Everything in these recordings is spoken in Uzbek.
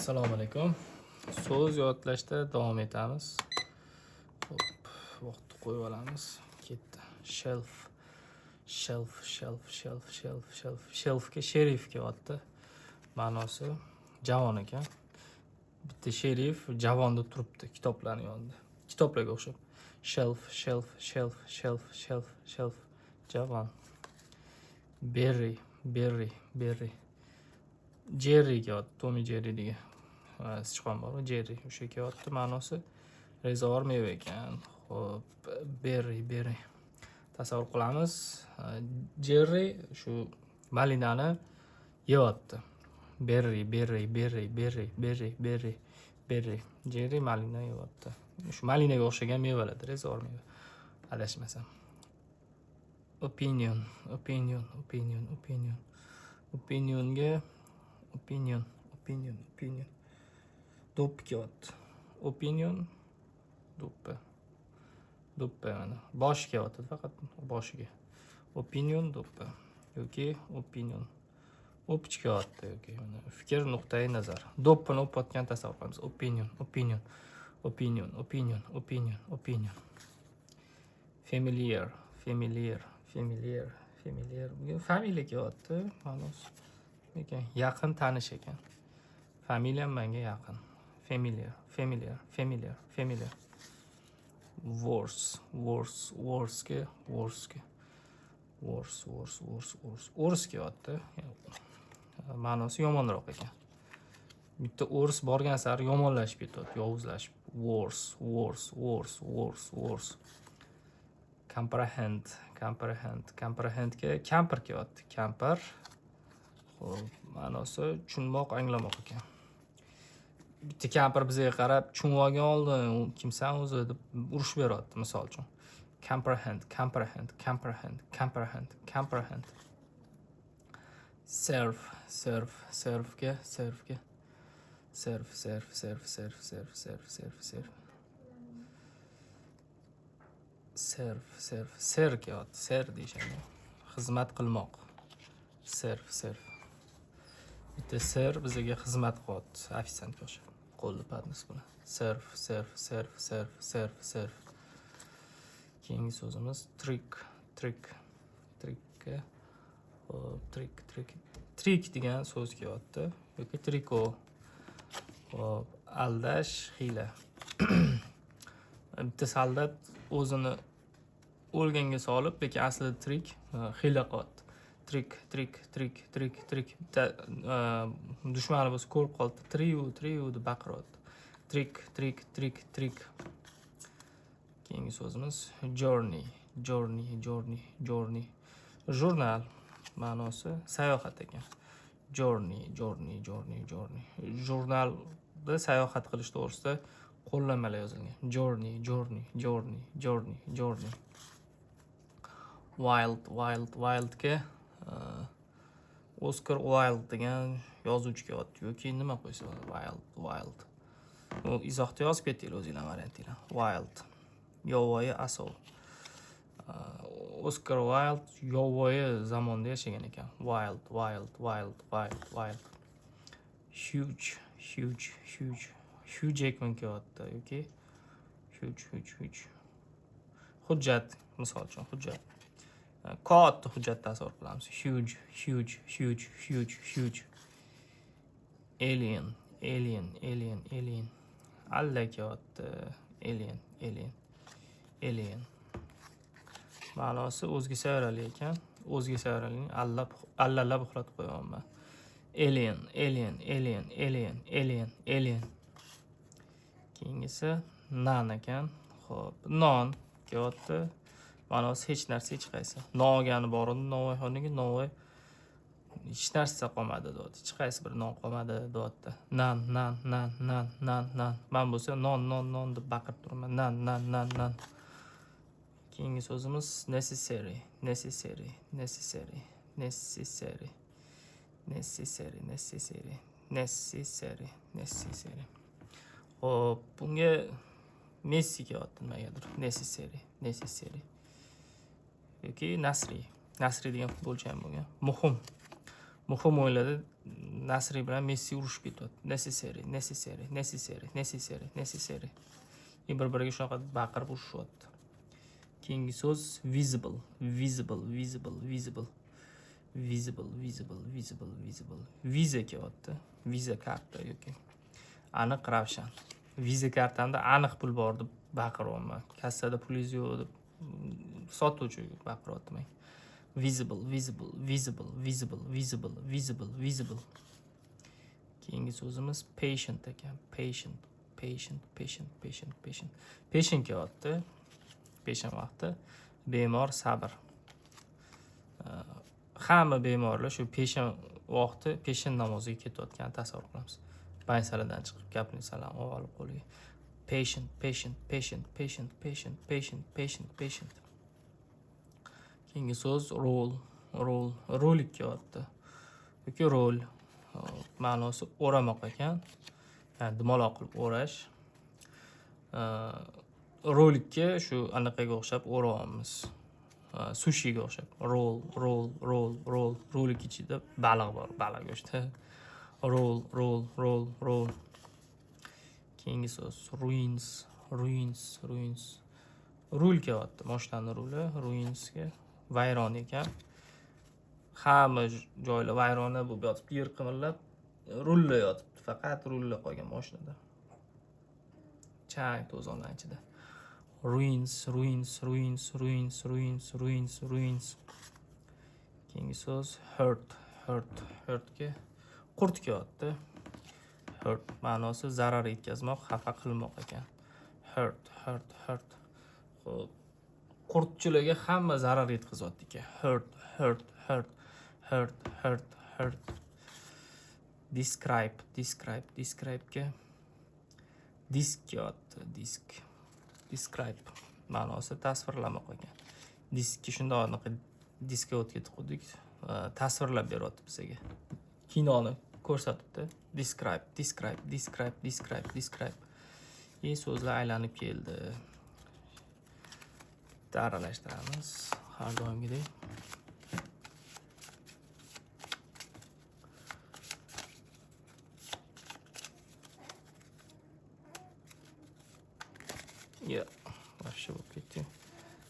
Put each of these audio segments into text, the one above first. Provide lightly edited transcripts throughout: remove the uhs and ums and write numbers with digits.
Assalomu alaykum. So'z yodlashda davom etamiz. Xo'p, vaqtni qo'yib olamiz. Ketdi. Shelf, shelf, shelf, shelf, shelf, shelf. Shelfga sherif kelyapti. Ma'nosi javon ekan. Bitta sherif javonda turibdi kitoblarni yonida. Kitoblarga o'xshab. Shelf, shelf, shelf, shelf, shelf, shelf. Javon. Berry, berry, berry. Jerry kelyapti. Tom Jerry degan sichqon bor, Jerry o'sha kelyapti. Ma'nosi rezavor meva ekan. Xo'p, berry, berry. Tasavvur qilamiz. Jerry shu malinani yeyapti. Berry, berry, berry, berry, berry, berry, berry. Jerry malina yeyapti. Shu malinaga o'xshagan mevalardir, rezavor meva. Adashmasam. Opinion, opinion, opinion, opinion. Opinionga opinion, opinion, opinion. Do'ppi kelyapti. Opinion, do'ppi. Do'ppi mana. Boshi kelyapti faqat, boshiga. Opinion, do'ppi yoki opinion. O'pich kelyapti yoki mana fikr, nuqtai nazar. Do'ppini o'payotgan tasavvur qilamiz. Opinion, opinion, opinion, opinion, opinion, opinion. Familiar, familiar, familiar, familiar. Bugun familiya kelyapti. Ma'nosi ekan, yaqin tanish ekan. Familiyam menga yaqin. Familiar, familiar, familiar, familiar. Worse, worse, worse'ga, worse'ga. Worse, worse, worse, worse. O'ris kelyapti. Ma'nosi yomonroq ekan. Bitta o'ris borgan sari yomonlashib ketyapti, yovuzlashib. Worse, worse, worse, worse, worse. Comprehend, comprehend, comprehendga kampir kelyapti. Kampir. Xo'p, ma'nosi tushunmoq, anglamoq ekan. Bitta kampir bizga qarab, "Tushunib olgin oldin, kimsan o'zi?" deb urushib beryapti, misol uchun. Comprehend, comprehend, comprehend, comprehend, comprehend. Serve, serve, servega, servega. Serve, serve, serve, serve, serve, serve, serve, serve. Serve, serve, ser kelyapti, ser deyishadi. Xizmat qilmoq. Serve, serve. Bitta ser bizga xizmat qilyapti, ofitsiantga o'xshab. Qo'lni поднос bilan. Serve, serve, serve, serve, serve, serve. Keyingi so'zimiz trick, trick, trickka. Xo'p, trick, trick. Trick degan so'z kelyapti yoki triko. Xo'p, aldash, hiyla. Bitta soldat o'zini o'lganga solib, lekin aslida tirik, hiyla qilyapti. Trick, trick, trick, trick, trick. Bitta dushmani bo'lsa, ko'rib qoldi. "Triu, triu" deb baqiryapti. Trick, trick, trick, trick. Keyingi so'zimiz journey, journey, journey, journey. Jurnal, ma'nosi sayohat ekan. Journey, journey, journey, journey. Jurnalda sayohat qilish to'g'risida qo'llanmalar yozilgan. Journey, journey, journey, journey, journey. Wild, wild, wildga Oskar Wild degan yozuvchi kelyapti yoki nima qo'ysa bo'ladi? Wild, wild. U izohda yozib ketinglar o'zinglar variantinglar. Wild. Yovvoyi asov. Oskar Wild yovvoyi zamonda yashagan ekan. Wild, wild, wild, wild, wild. Huge, huge, huge. Hugh Jackman kelyapti yoki huge, huge, huge. Hujjat, misol uchun, hujjat. Katta hujjat tasavvur qilamiz. Huge, huge, huge, huge, huge. Alien, alien, alien, alien. Alla kelyapti. Alien, alien, alien. Ma'nosi o'zga sayyoralik ekan. O'zga sayyoralikni allab, allalab uxlatib qo'yyapman. Alien, alien, alien, alien, alien, alien. Keyingisi none ekan. Xo'p, none kelyapti. Ma'nosi hech narsa, hech qaysi. Non olgani bor edi novvoyxonaga, novvoy hech narsa qolmadi deyapti. Hech qaysi bir non qolmadi deyapti. None, none, none, none, none, none. Man bo'lsa "Non, non, non" deb baqirib turibman. None, none, none, none. Keyingi so'zimiz necessary, necessary, necessary, necessary, necessary, necessary, necessary, necessary. Xo'p, bunga Messi kelyapti nimagadir. Necessary, necessary. Yoki Nasri. Nasri degan futbolchi ham bo'lgan. Muhim. Muhim o'yinlarda Nasri bilan Messi urushib ketyapti. Necessary, necessary, necessary, necessary, necessary. И bir-biriga shunaqa baqirib urushyapti. Keyingi so'z visible, visible, visible, visible. Visible, visible, visible, visible. Visa kelyapti. Visa karta yoki aniq, ravshan. Visa kartamda aniq pul bor deb baqiryapman. Kassada pulingiz yo'q deb sotuvchi baqiryapti menga. Visible, visible, visible, visible, visible, visible, visible. Keyingi so'zimiz patient ekan. Patient, patient, patient, patient, patient. Peshin kelyapti. Peshin vaqti. Bemor sabr. Hamma bemorlar shu peshin vaqti peshin namoziga ketayotganini tasavvur qilamiz. Paysaldan chiqib kapnisalarni olib qo'liga. Patient, patient, patient, patient, patient, patient, patient, patient. Keyingi so'z roll, roll, rolik kelyapti. Yoki rol. Ma'nosi o'ramoq ekan. Ya'ni dumaloq qilib o'rash. Rolikka shu anaqaga o'xshab o'rayapmiz. Sushiga o'xshab. Roll, roll, roll, roll. Rolik ichida baliq bor, baliq go'shti. Roll, roll, roll, roll. Keyingi so'z ruins, ruins, ruins. Rul kelyapti, mashinani ruli, ruinsga vayron ekan. Hamma joylar vayrona bo'lib yotibdi, yer qimirlab, rullar yotibdi, faqat rullar qolgan mashinada. Chang to'zonlar ichida. Ruins, ruins, ruins, ruins, ruins, ruins, ruins. Keyingi so'z hurt, hurt, hurtga qurt kelyapti. Hurt ma'nosi zarar yetkazmoq, xafa qilmoq ekan. Hurt, hurt, hurt. Xo'p, qurtchilarga hamma zarar yetkazyapti ekan. Hurt, hurt, hurt, hurt, hurt, hurt. Describe, describe, describe-ga disk kelyapti, disk. Describe ma'nosi tasvirlamoq ekan. Diskka shundoq anaqa diska o'tga tiquvdik, tasvirlab beryapti bizga. Kinoni ko'rsatibdi. Describe, describe, describe, describe, describe. И so'zlar aylanib keldi. Bitta aralashtiramiz har doimgidek. Ya, вообще bo'lib ketdi.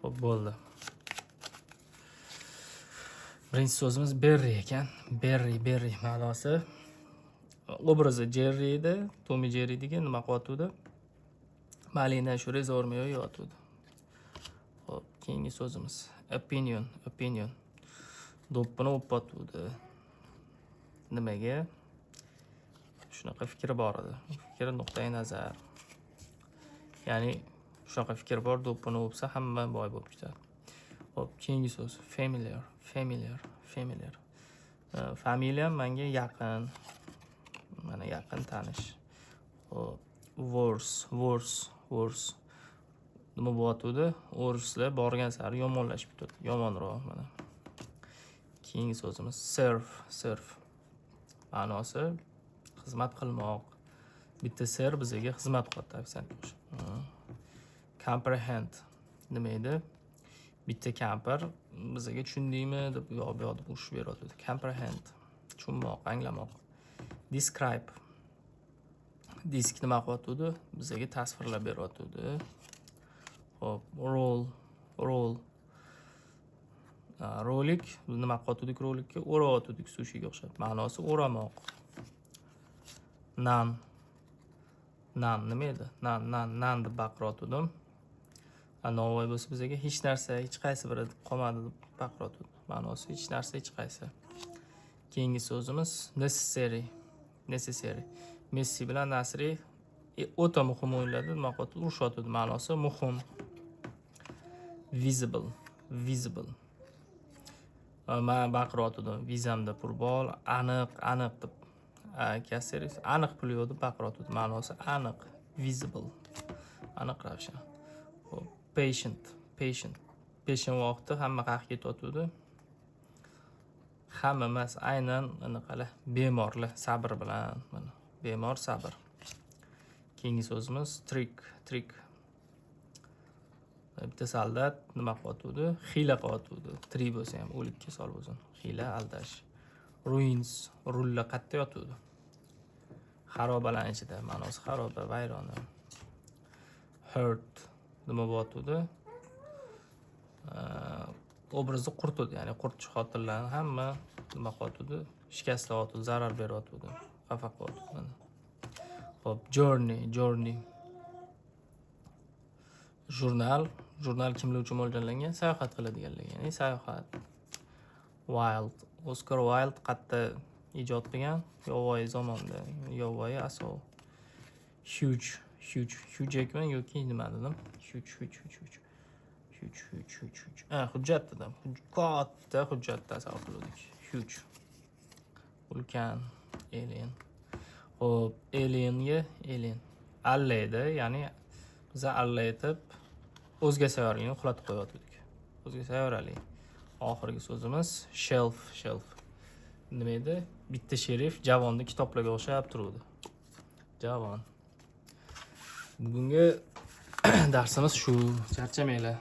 Xo'p, bo'ldi. Birinchi so'zimiz berry ekan. Berry, berry ma'nosi obrazi Jerry edi, Tommy Jerry degan nima qilyotgandi? Malina shu rezormi yeyotgandi. Xo'p, keyingi so'zimiz opinion, opinion. Do'ppini o'payotgandi. Nimaga? Shunaqa fikri bor edi. Fikri nuqtai nazar. Ya'ni shunaqa fikr bor, do'ppini o'psa hamma boy bo'lib ketadi. Xo'p, keyingi so'z familiar, familiar, familiar. Familiyam menga yaqin. Mana yaqin tanish. Xo'p, worse, worse, worse. Nima bo'lyotgandi? O'rislar borgan sari yomonlashib ketadi. Yomonroq mana. Keyingi so'zimiz serve, serve. Ma'nosi xizmat qilmoq. Bitta ser bizga xizmat qilyapti, ofitsiantga o'xshab. Comprehend nima edi? Bitta kampir bizga tushundingmi deb u yoq bu yoq deb urishib beryotdi. Comprehend tushunmoq, anglamoq. Describe. Disk nima qilyotgandi? Bizga tasvirlab beryotgandi. Xo'p, roll, roll. Rolik nima qilyotgandik rolikka? O'rayotgandik sushiga o'xshab. Ma'nosi o'ramoq. Nan. Nan nima edi? Nan, nan, nan deb baqirayotgandim. Novvoy bo'lsa bizga hech narsa, hech qaysi biri deb qolmadi deb baqirayotgandi. Ma'nosi hech narsa, hech qaysi. Keyingi so'zimiz necessary. Necessary. Messi bilan Nasri o'ta muhim o'yinlarda nima qilyapti? Urushyotdi. Ma'nosi muhim. Visible, visible. Man baqirayotgandim. Vizamda pul bor, aniq, aniq deb. Kassir aniq pul yo'q deb baqirayotgandi. Ma'nosi aniq, visible. Aniq, ravshan. Xo'p, patient, patient. Peshin vaqti hamma qayerga ketayotgandi? Hamma emas, aynan anaqalar, bemorlar sabr bilan, mana bemor sabr. Keyingi so'zimiz trick, trick. Bitta soldat nima qilyotgandi? Hiyla qilyotgandi. Tirik bo'lsa ham, o'likka solib o'zini. Hiyla, aldash. Ruins, rullar qayerda yotuvdi? Xarobalarni ichida, ma'nosi xaroba, vayrona. Hurt nima bo'lyotgandi? Obrazni quritdi, ya'ni qurtchi xotinlarni hamma nima qilyotgandi? Shikastlayotgandi, zarar beryotgandi, xafa qilyotgandi mana. Xo'p, journey, journey. Jurnal, jurnal kimlar uchun mo'ljallangan? Sayohat qiladiganlarga, ya'ni sayohat. Wild, Oskar Wild qayerda ijod qilgan? Yovvoyi zamonda, yovvoyi asov. Huge, huge, Hugh Jackman yoki nima dedim? Huge, huge, huge, huge. Huge, huge, huge, huge. Ha, hujjat dedim. Katta hujjat tasavvur qildik. Huge. Ulkan, alien. Xo'p, alienga alien. Allaydi, ya'ni biza allaytib o'zga sayyoralikni uxlatib qo'yayotgandik. O'zga sayyoralik. Oxirgi so'zimiz shelf, shelf. Nima edi? Bitta sherif javonni kitoblarga o'xshab turuvdi. Javon. Bugungi darsimiz shu. Charchamanglar.